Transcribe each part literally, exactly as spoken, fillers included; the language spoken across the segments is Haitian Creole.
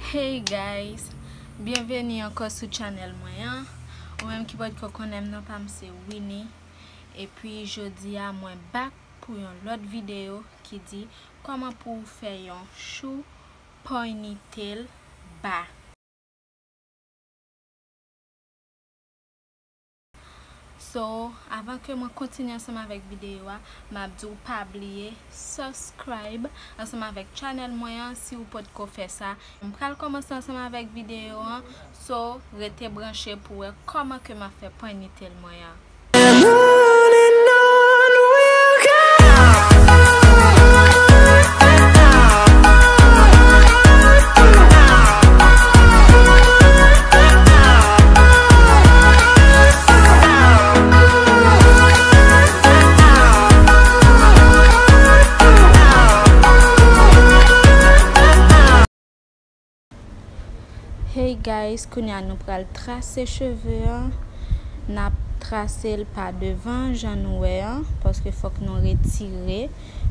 Hey guys, byenveni ankò sou channel mwen an. Ou menm ki potko konnen m, non pa m se Winnie. Epi jodi a mwen back pou yon lòt videyo ki di kòman pou w fè yon chou ponytail ba. So, avan ke mwen kontinye ansanm avèk videyo a, m ap di w pa bliye subscribe ansanm avèk channel mwen an si w potko fè sa. M pral kòmanse ansanm avèk videyo an, so rete branche pou wè kòman ke m ap fè ponytail mwen an. Hey guys, kounye a nou pral trase cheve an. N ap trase l pa devan, jan nou wè an, paske fòk nou retire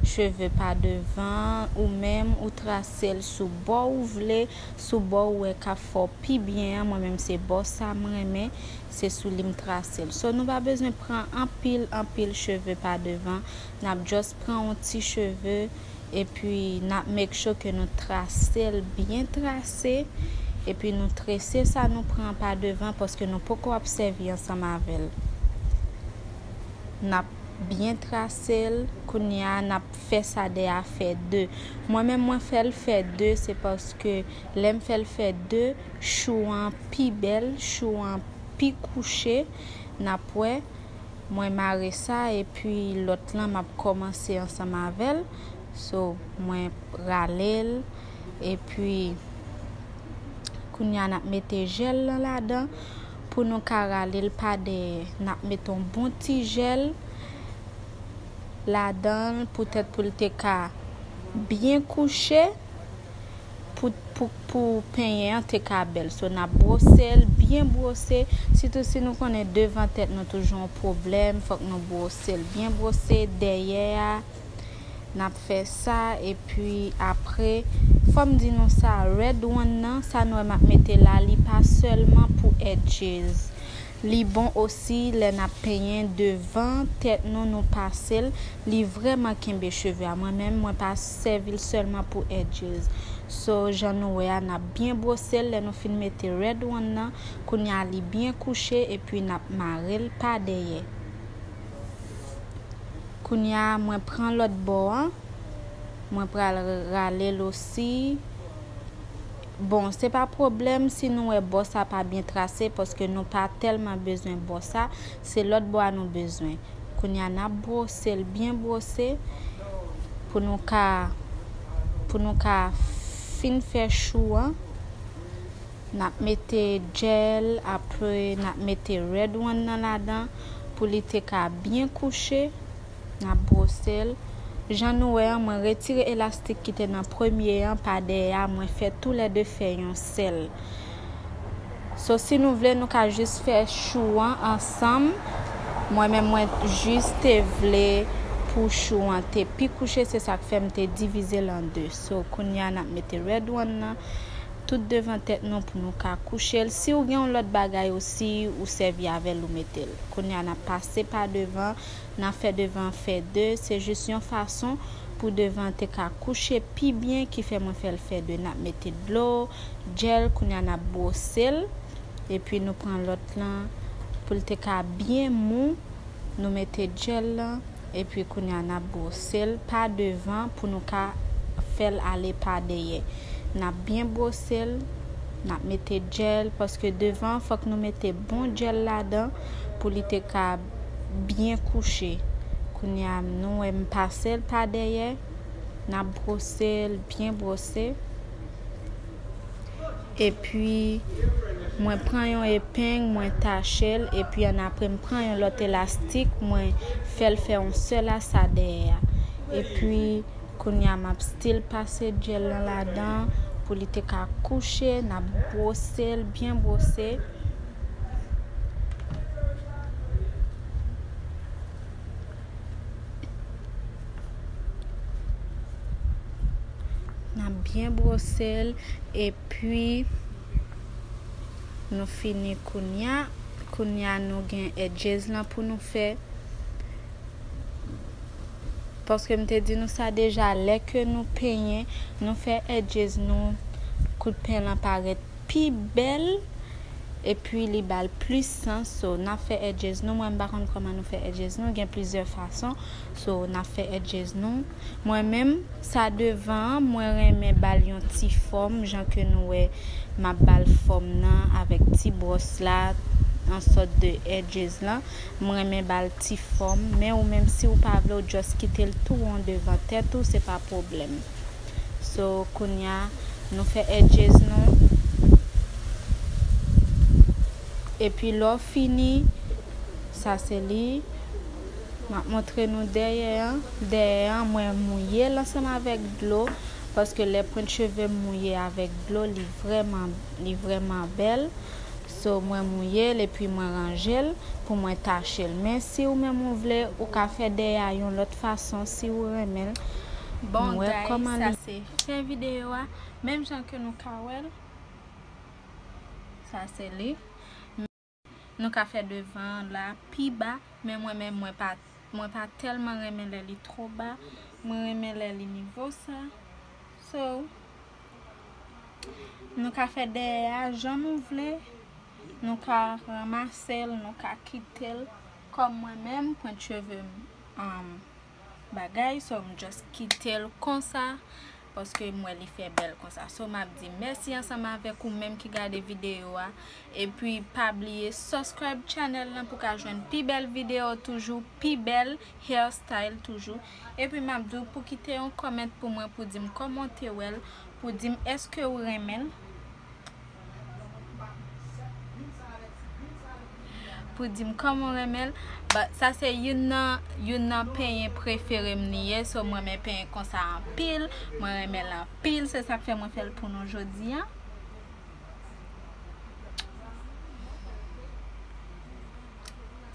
cheve pa devan. Ou menm, ou trase l sou bò ou vle, sou bò ou wè k ap fè w pi byen an. Mwen menm, se bò sa m renmen, se sou li m trase l. So, nou pa bezwen pran anpil, anpil cheve pa devan. N ap just pran yon ti cheve, epi n ap make sure ke nou trase l byen trase, epi nou trese sa nou pran pa devan, paske nou poko ap sèvi ansanm avè l. N ap byen trase l, kounye a n ap fè sa dèyè a fè de. Mwen menm, mwen fè l fè de, se paske lè m fè l fè de, chou an pi bèl, chou an pi kouche. N ap wè, mwen mare sa, epi lòt lan m ap kòmanse ansanm avè l. So, mwen rale l, epi kounye a n ap mete jèl lan ladan. Pou nou ka rale l pa dèyè, n ap mete yon bon ti jèl ladan l, poutèt pou l te ka byen kouche, pou, pou, pou penyen an te ka bèl. So, n ap bwose l, byen bwose. Sitou si nou konnen devan tèt nou toujou yon pwoblèm, fòk nou bwose l byen bwose. Dèyè a, n ap fè sa, epi apre, fò m di nou sa, red one nan, sa nou wè m ap mete la, li pa sèlman pou edges. Li bon osi lè n ap penyen devan tèt nou, nou pase l, li vrèman kenbe cheve a. Mwen menm, mwen pa sèvi l sèlman pou edges. So, jan nou wè a, n ap byen bwose l lè nou fin mete red one nan. Kounye a, li byen kouche, epi n ap mare l pa dèyè. Kounye a, mwen pran lòt bò an. Mwen pral rale l osi. Bon, se pa pwoblèm si nou wè bò sa pa byen trase, paske nou pa tèlman bezwen bò sa, se lòt bò a nou bezwen. Kounye a, n ap bwose l byen bwose pou nou ka, pou nou ka fin fè chou an. N ap mete jèl, apre n ap mete red one nan ladan pou li te ka byen kouche. N ap bwose l. Jan nou wè an, mwen retire elastik ki te nan premye an pa dèyè a, mwen fè toulède fè yon sèl. So, si nou vle, nou ka jis fè chou an ansanm. Mwen menm, mwen jis te vle pou chou an te pi kouche, se sa k fè m te divize l an de. So, kounye a, n ap mete red one nan tout devan tèt nou pou nou ka kouche l. Si w gen yon lòt bagay osi, ou sèvi avè l, ou mete l. Kounye a, n ap pase pa devan, n ap fè devan an fè de. Se jis yon fason pou devan an te ka kouche pi byen, ki fè mwen fè l fè de. N ap mete dlo, jèl, kounye a, n ap bwose l. Epi nou pran lòt lan pou l te ka byen mou. Nou mete jèl lan. Epi kounye a, n ap bwose l pa devan pou nou ka fè l ale pa dèyè. N ap byen bwose l, n ap mete jèl, paske devan an, fòk nou mete bon jèl ladan pou li te ka byen kouche. Kounye a, nou wè m pase l pa dèyè, n ap bwose l, byen bwose. Epi, mwen pran yon epeng, mwen tache l, epi annapre m pran yon lòt elastik, mwen fè l fè yon sèl asa dèyè a. Epi, kounye a, m ap still pase jèl lan ladan pou li te ka kouche, n ap bwose l, byen bwose. N ap byen bwose l, epi nou fini kounya. Kounya nou gen edges lan pou nou fè. Paske m te di nou sa deja, lè ke nou penyen, nou fè edges nou, kout pen lan parèt pi bèl, epi li ba l plis sans. So, n ap fè edges nou. Mwen, m pa konn kòman nou fè edges nou. Gen plizyè fason. So, n ap fè edges nou. Mwen menm, sa devan an, mwen renmen ba l yon ti fòm, jan ke nou wè, m ap ba l fòm nan avèk ti bwòs la, an sòt de edges lan. Mwen renmen ba l ti fòm, men ou menm, si w pa vle, w just kite l tou won devan tèt ou, se pa pwoblèm. So, kounya, nou fè edges nou. Epi lè w fini, sa se li. M ap montre nou dèyè an. Dèyè an, mwen mouye l ansanm avèk dlo, paske lè pwent cheve m mouye avèk dlo, li vrèman, li vrèman bèl. So, mwen mouye l epi mwen ranje l pou mwen tache l. Men si ou menm ou vle, ou ka fè dèyè a yon lòt fason si ou renmen l. Bon, nou wè guys, kòman sa li se fen videyo a. Menm jan ke nou ka wè l, sa se li. Nou ka fè devan an la pi ba, men mwen menm, mwen pa, mwen pa tèlman renmen lè li twò ba. Mwen renmen lè li nivo sa. So, nou ka fè dèyè a jan nou vle. Nou ka ranmase l, nou ka kite l. Kòm mwen menm, pwent cheve m, um, bagay, so m just kite l konsa, paske m wè li fè bèl konsa. So, m ap di mèsi ansanm avèk ou menm ki gade videyo a. Epi, pa bliye subscribe channel lan pou ka jwenn pi bèl videyo toujou, pi bèl hairstyle toujou. Epi, m ap di w pou kite yon comment pou mwen, pou di m kòman w te wè l, pou di m èske w renmen l. Pou di m kòman w renmen l. But sa se youn nan, youn nan penyen prefere m li ye. So, mwen renmen penyen konsa anpil. Mwen renmen l anpil. Se sa k fè mwen fè l pou nou jodi a.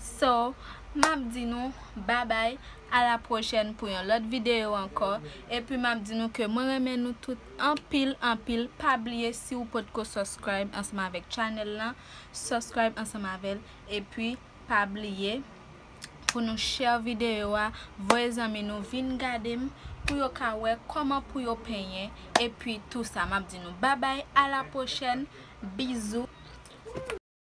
So, m ap di nou babay, a la pwochèn pou yon lòt videyo ankò. Epi m ap di nou ke mwen renmen nou tout anpil, anpil. Pa bliye, si w potko subscribe ansanm avèk channel lan, subscribe ansanm avè l. Epi, pa bliye pou nou share videyo a, voye zanmi nou vin gade m, pou yo ka wè kòman pou yo penyen. Epi tou sa, m ap di nou babay, a la pwochèn, bizou.